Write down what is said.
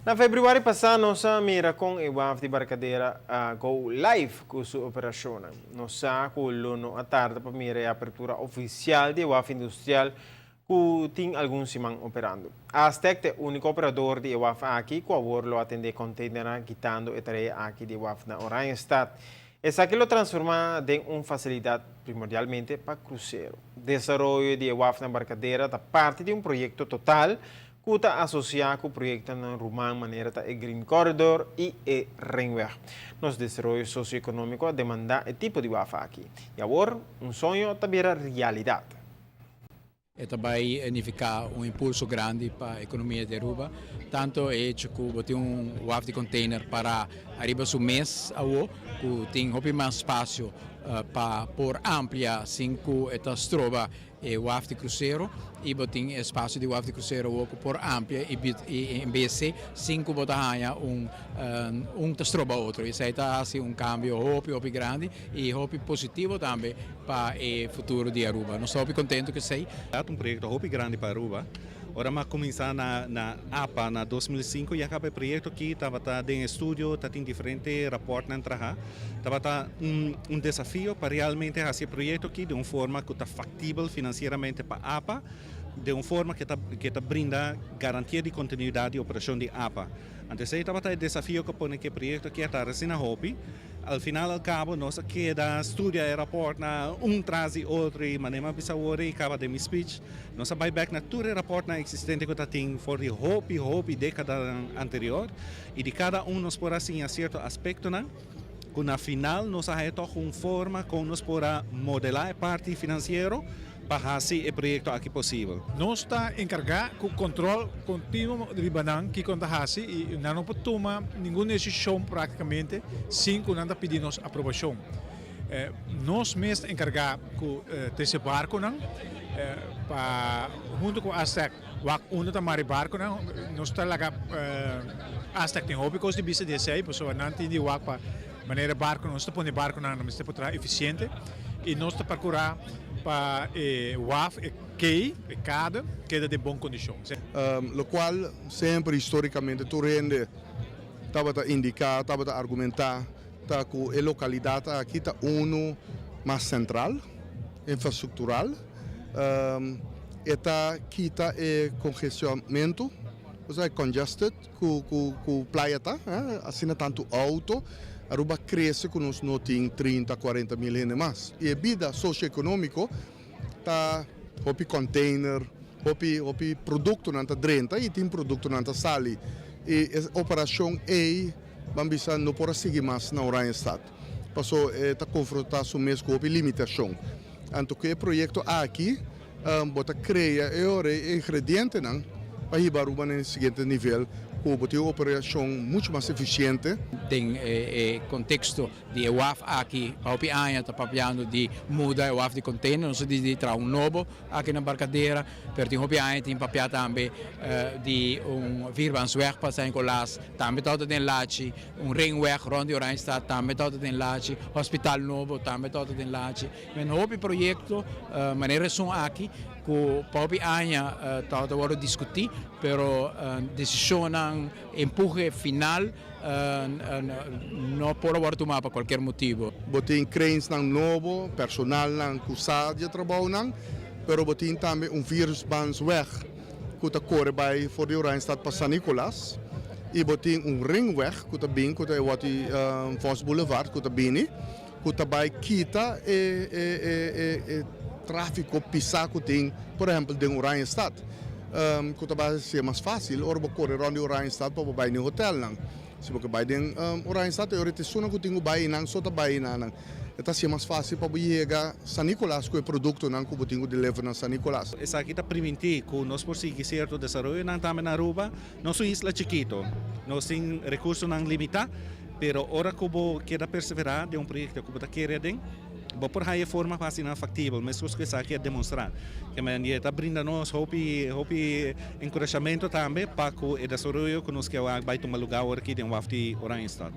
Na februari pasa nos a mira con e waf di Barcadera a go live cu su operacion. Nos sa cu lo no a tarda pa mira e apertura oficial di e waf industrial cu tin algun siman operando. Astec ta e unico operador di e waf aki cu awor lo atende container, kitando e tarea aki di e waf na Oranjestad. Esaki lo transforma den un facilidad primordialmente pa crucero. Desaroyo di e waf na Barcadera ta parti di un proyecto total cu ta asocia cu proyectonan ruman manera ta e Green Corridor y e Ringweg. Nos desaroyo socioeconomico a demanda e tipo di waf aki. Y awor, un soño ta bira realidad. E ta bay significa un impulso grandi pa economia di Aruba. Tanto e hecho cu tin un waf di container pa ariba su mes awo, cu tin hopi mas espacio pa por amplia sin cu e ta stroba e waf di crucero y bo tin espacio di waf di crucero cu por amplia y en bes sin cu bo ta haya un ta stroba otro. Esey ta asina un cambio hopi hopi grandi y hopi positivo tambe pa e futuro di Aruba. Nos ta hopi contento cu esey. Un proyecto hopi grandi pa Aruba. Ora m'a cuminsa na APA na 2005 y caba e proyecto aki tabata den estudio, tabatin diferente rapportnan traha. Tabata un desafio pa realmente haci e proyecto aki di un forma cu ta factibel financieramente pa APA, di un forma cu ta brinda garantia di continuidad di operacion di APA. Anto, esey tabata e desafio cu pone cu e proyecto aki ta asina hopi. Al final al cabo nos a keda studia e rapportnan un tras di otro y manera m'a bisa awor y caba den mi speech. Nos a bay back na tur e rapportnan existente cu tatin for di hopi hopi decada anterior y di cada un nos por a siña cierto aspectonan cu na final nos a toch un forma con nos por a modela e parti financiero pa haci e proyecto aki posibel. Nos ta encarga cu control continuo riba nan kico nan ta haci y nan no por tuma ningun decision practicamente sin cu nan ta pidi nos aprobacion. Nos mes ta encarga cu e barconan pa hunto cu Astec wak unda ta mara e barconan. Nos ta laga Astec tin hopi cos di bisa di esey, pasobra nan tin di wak pa manera barco nos ta pone barconan mester por traha eficiente y nos ta procura pa e waf, e key, e kade keda den bon condicion. Locual semper historicamente tur hende tabata indica, tabata argumenta, ta cu e localidad aki ta uno mas central, infrastructural, e ta kita e congestionamento, osea congested cu Playa ta, asina tanto auto. Aruba a crece cu nos no tin 30, 40 mil hende mas. Y e bida socioeconomico ta hopi container, hopi hopi productonan ta drenta y tin productonan ta sali. Y e operacion ey, ban bisa, no por sigui mas na Oranjestad. Paso ta confronta su mes cu hopi limitacion. Anto cu e proyecto aki, bo ta crea e ingredientenan pa hiba Aruba na siguiente nivel, cu tin un operacion mucho mas eficiente. Den contexto di waf aki, hopi aña ta papiando di muda e waf di container, nos di traha un nobo aki na Barcadera, pero tin hopi aña tin papia tambe di un vierbaansweg pa San Nicolas, tambe ta den lachi, un ringweg rond di Oranjestad, tambe ta den lachi, hospital nobo, tambe ta den lachi. Men hopi proyecto, manera esun aki, cu hopi aña ta wordo discuti, pero decision, empuhe final no por wordo tuma pa cualkier motibo. Bo tin cranesnan nobo, personalnan cu sa di trabounan, pero bo tin tambe un vierbaansweg cu ta core bay for di Oranjestad pa San Nicolas y bo tin un ringweg cu ta bin, cu ta Vos Boulevard cu ta bini, cu ta bay kita e trafico pisa cu tin, por ehempel, den Oranjestad. Cu ta bay ser mas facil, ora bo core rond di Oranjestad pa bay na hotelnan. Si bo bay den Oranjestad, e ora te suna cu tin cu bay nan, so ta bay nan. Ta ser mas facil pa yega San Nicolas cu e productonan cu bo tin cu deliver na San Nicolas. Esaki ta permiti cu nos por sigui cierto desaroyonan tambe na Aruba. Nos ta un isla chikito, nos tin recursonan limita, pero ora cu bo keda persevera den un proyecto cu bo ta kere aden, bo por haya forma pa haci factibel, mescos cu esaki a demostra. Kiermen ta brinda nos hopi hopi encurashamento tambe pa cu e desaroyo cu nos kier bay tuma luga aki den waf di Oranjestad.